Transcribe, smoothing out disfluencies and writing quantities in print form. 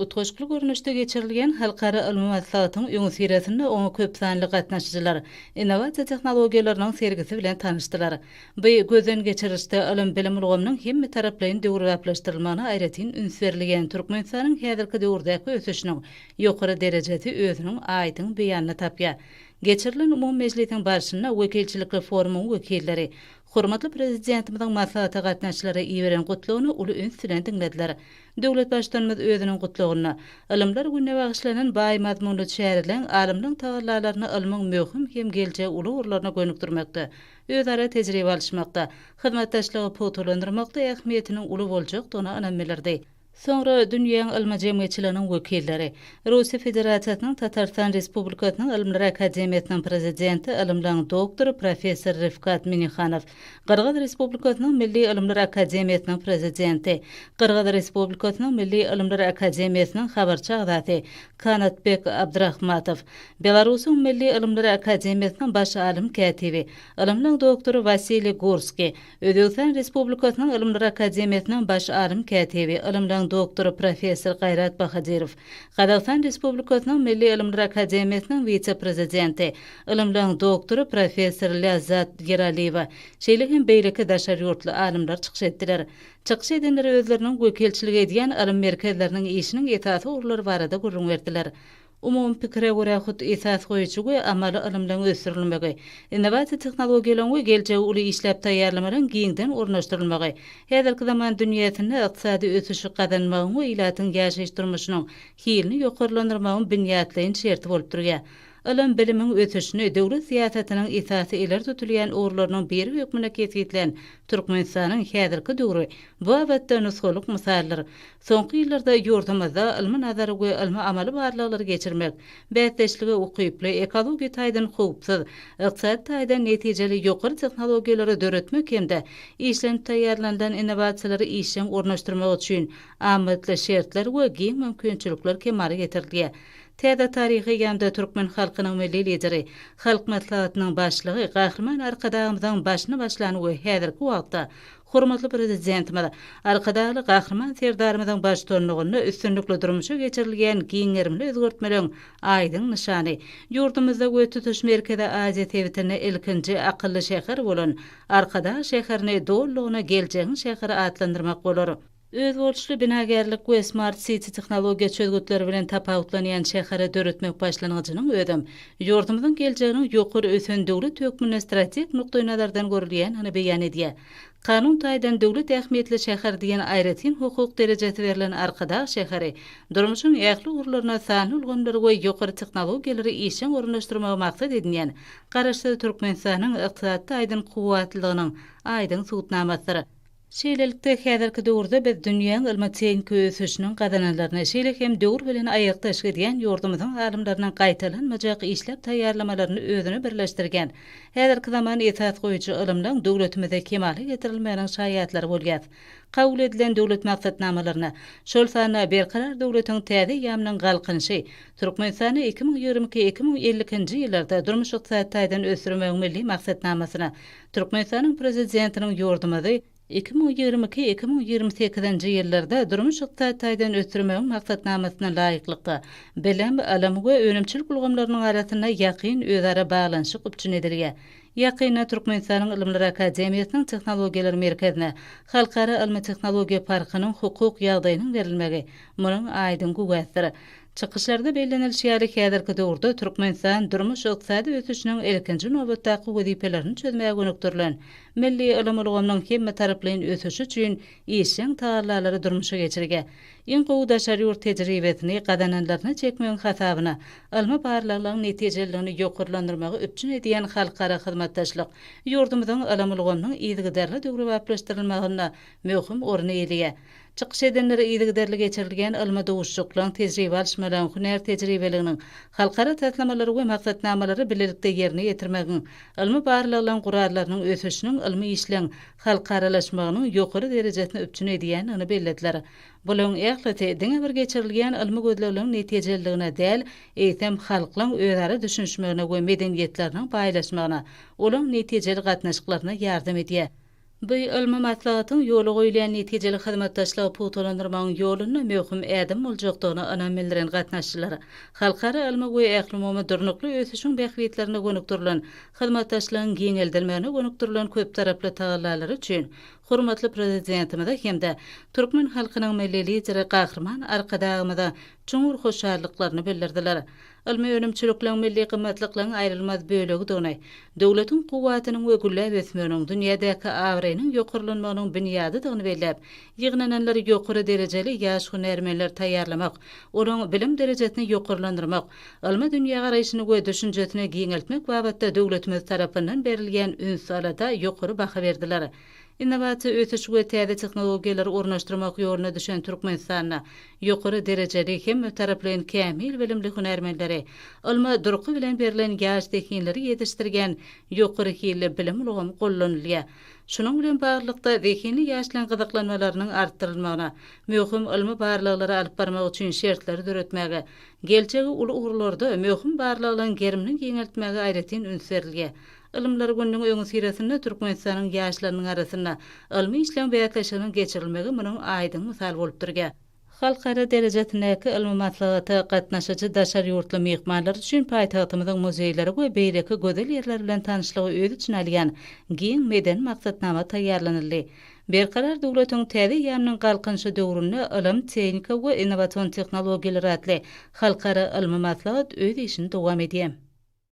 Utgaşykly görnüşde geçirilýän halkara ylmy maslahatyň öňüsyrasynda oňa köpsanly gatnaşyjylar innowasiýa tehnologiýalarynyň sergisi bilen tanyşdylar. Bu gözden geçirilişde ylym-bilim ulgamynyň hemmetaraplaýyn döwrebaplaşdyrylmagyna aýratyn üns berilýän Türkmenistanyň häzirki döwürdäki ösüşiniň ýokary derejesi özüniň aýdyň beýanyny tapýar. Geçirilen umumy mejlisiň barşynda wekilçilikli forumyň wekilleri hormatly Prezidentimiziň maslahata gatnaşyjylara iberen Gutlagyny uly üns bilen diňlediler. Döwlet Baştutanymyz özüniň Gutlagynda, Ylymlar gününe bagyşlanan baý mazmunly çäreleň alymlaryň tagallalaryny ylmyň möhüm hem geljegi uly ugurlaryna gönükdirmekde, özara tejribe alyşmakda, hyzmatdaşlygy pugtalandyrmakda ähmiýetiniň uly boljakdygyna ynam bildirdi. Soňra dünýäň ylmy jemgyýetçiliginiň wekilleri, Russiýa Federasiýasynyň Tatarystan Respublikasynyň Ylymlar akademiýasynyň prezidenti, ylymlaryň doktory, professor Rifkat Minihanow, Gyrgyz Respublikasynyň Milli ylymlar akademiýasynyň prezidenti, Gyrgyz Respublikasynyň Milli ylymlar akademiýasynyň habarçy agzasy Kanatbek Abdrahmatow, Belarusyň Milli ylymlar akademiýasynyň baş alym kätibi, ylymlaryň doktory Wasiliý Gurskiý, Özbegistan Respublikasynyň Ylymlar akademiýasynyň baş alym kätibi, ylymlaryň doktory, professor Gaýrat Bahadyrow, Gazagystan Respublikasynyň Milli ylymlar akademiýasynyň wise-prezidenti, ylymlaryň doktory, professor Lýazzat Ýeraliýewa, şeýle hem beýleki daşary ýurtly alymlar çykyş etdiler. Çykyş edenler özleriniň wekilçilik edýän ylym merkezleriniň işiniň esasy ugurlary barada gürrüň berdiler. Umumy pikire görä, hut esas goýujy we amaly ylymlaryň ösdürilmegi, innowasiýa tehnologiýalaryň we geljegi uly işläp taýýarlamalaryň giňden ornaşdyrylmagy häzirki zaman dünýäsinde ykdysady ösüşi gazanmagyň we ilatyň ýaşaýyş-durmuşynyň hilini ýokarlandyrmagyň binýatlaýyn şerti bolup durýar. Ylym-bilimiň ösüşini döwlet syýasatynyň esasy ileri tutulýan ugurlarynyň biri hökmünde kesgitlän Türkmenistanyň häzirki döwri bu babatda nusgalyk mysaldyr. Soňky ýyllarda ýurdumyzda ylmy-nazary we ylmy-amaly barlaglary geçirmek, bäsdeşlige ukyply, ekologiýa taýdan howpsuz, ykdysady taýdan netijeli ýokary tehnologiýalary döretmek hem-de işlenip taýýarlanylan innowasiýalary işjeň ornaşdyrmak üçin amatly şertler we giň mümkinçilikler kemala getirilýär. Täze taryhy eýýamda türkmen halkynyň Milli Lideri, Halk Maslahatynyň Başlygy Gahryman Arkadagymyzyň başyny başlan we häzirki wagtda Hormatly Prezidentimiz Arkadagly Gahryman Serdarymyzyň baştutanlygynda üstünlikli durmuşa geçirilýän giň gerimli özgertmeleriň aýdyň nyşany, ýurdumyzda we tutuş Merkezi Aziýa sebitinde ilkinji akylly şäher bolan Arkadag şäherini dolulygyna geljegiň şäheri atlandyrmak bolar. Özboluşly binagärlik we smart siti tehnologiýa çözgütleri bilen tapawutlanýan şäheri döretmek başlangyjynyň özem ýurdumyzyň geljeginiň ýokary ösen döwlet hökmünde strategik nukdaýnazardan görülýändigini beýan edýär. Kanun taýdan döwlet ähmiýetli şäher diýen aýratyn hukuk derejesi berlen Arkadag şäheri durmuşyň ähli ugurlaryna sanly ulgamlary we ýokary tehnologiýalary işjeň ornaşdyrmagy maksat edinýän Garaşsyz Türkmenistanyň ykdysady taýdan kuwwatlylygynyň aýdyň subutnamasydyr. Şeýlelikde, häzirki döwürde biz dünýäň ylmy-tehniki ösüşiniň gazananlaryny, şeýle hem döwür bilen aýakdaş gidýän ýurdumyzyň alymlarynyň gaýtalanmajak işläp taýýarlamalaryny özüne birleşdirýän häzirki zaman esas goýujy ylymlaryň döwletimizde kemala getirilmeginiň şaýatlary bolýas. Kabul edilen döwlet maksatnamalaryna, şol sanda Berkarar döwletiň täze eýýamynyň Galkynyşy, Türkmenistany 2022, 2052 nji ýyllarda durmuş-ykdysady taýdan ösdürmegiň milli maksatnamasyna, Türkmenistanyň Prezidentiniň ýurdumyzy 2022, 2028-nji ýyllarda durmuş-ykdysady taýdan ösdürmegiň maksatnamasyna laýyklykda, bilim, ylym we önümçilik ulgamlarynyň arasynda ýakyn özara baglanyşyk üpjün edilýär. Ýakynda Türkmenistanyň Ylymlar akademiýasynyň Tehnologiýalar merkezine Halkara ylmy-tehnologiýa parkynyň hukuk ýagdaýynyň berilmegi munuň aýdyň güwäsidir. Çykyşlarda bellenilişi ýaly, häzirki döwürde Türkmenistan durmuş-ykdysady ösüşiniň ilkinji nobatdaky wezipelerini çözmäge gönükdirilen milli ylym ulgamynyň hemmetaraplaýyn ösüşi üçin işjeň tagallalary durmuşa geçirýär. Iň gowy daşary ýurt tejribesini gazananlaryna çekmegiň hasabyna ylmy barlaglaryň netijeliligini ýokarlandyrmagy üpjün edýän halkara hyzmatdaşlyk ýurdumyzyň ylym ulgamynyň yzygiderli döwrebaplaşdyrylmagynda möhüm orun eýeleýär. Çykyş edenler yzygiderli geçirilýän ylmy duşuşyklaryň, tejribe alyşmalaryň, hünär tejribeliginiň, halkara taslamalary we maksatnamalary bilelikde ýerine ýetirmegiň, ylmy barlaglaryň gurallarynyň ösüşiniň ylmy işleň halkaralaşmagynyň ýokary derejesini üpjün edýändigini bellediler. Bularyň ählisi diňe bir geçirilýän ylmy gözlegleriň netijeliligine däl, eýsem, halklaryň özara düşünişmegine we medeniýetleriniň baýlaşmagyna, olaryň netijeli gatnaşyklaryna ýardam edýär. Bu ylmy maslahatyň ýola goýulýan netijeli hyzmatdaşlygy pugtalandyrmagyň ýolunda möhüm ädim boljakdygyna ynam bildiren gatnaşyjylar, halkara ylmy we ählumumy durnukly ösüşiň bähbitlerine gönükdirilen hyzmatdaşlygyň giňeldilmegine gönükdirilen köptaraply tagallalary üçin hormatly Prezidentimize hem-de türkmen halkynyň Milli Lideri Gahryman Arkadagymyza çuňňur hoşallyklaryny bildirdiler. Ylmy önümçilikleň milli gymmatlyklaryň aýrylmaz bölegidigini, döwletiň kuwwatynyň we gülläp ösmeginiň, dünýädäki abraýynyň ýokarlanmagynyň binýadydygyny belläp, ýygnananlar ýokary derejeli ýaş hünärmenler taýýarlamak, olaryň bilim derejesini ýokarlandyrmak, ylmy dünýägaraýşyny we düşünjesini giňeltmek babatda döwletimiz tarapyndan berilýän üns-alada ýokary baha berdiler. Innowasiýa ösüş we täze tehnologiýalary ornaşdyrmak ýoluna düşen Türkmenistanda ýokary derejeli, hemmetaraplaýyn kämil bilimli hünärmenleri, ylma durky bilen berlen ýaş zehinleri ýetişdirýän ýokary hilli bilim ulgamy gollanylýar. Şunuň bilen baglylykda, zehinli ýaşlaryň gyzyklanmalarynyň artdyrylmagyna, möhüm ylmy barlaglary alyp barmak üçin şertleri döretmäge, geljegi uly ugurlarda möhüm barlaglaryň gerimini giňeltmäge aýratyn üns berilýär. Ylymlar gününiň öňüsyrasynda Türkmenistanyň ýaşlarynyň arasynda ylmy işleň bäsleşiginiň geçirilmegi munuň aýdyň mysaly bolup durýar. Halkara derejesindäki ylmy maslahata gatnaşyjy daşary ýurtly myhmanlar üçin paýtagtymyzyň muzeýleri we beýleki gözel ýerleri bilen tanyşlygy öz içine alýan giň medeni maksatnama taýýarlanyldy. Berkarar döwletiň täze eýýamynyň Galkynyşy döwründe ylym, tehnika we innowasion tehnologiýalar atly halkara ylmy maslahat öz işini dowam edýär.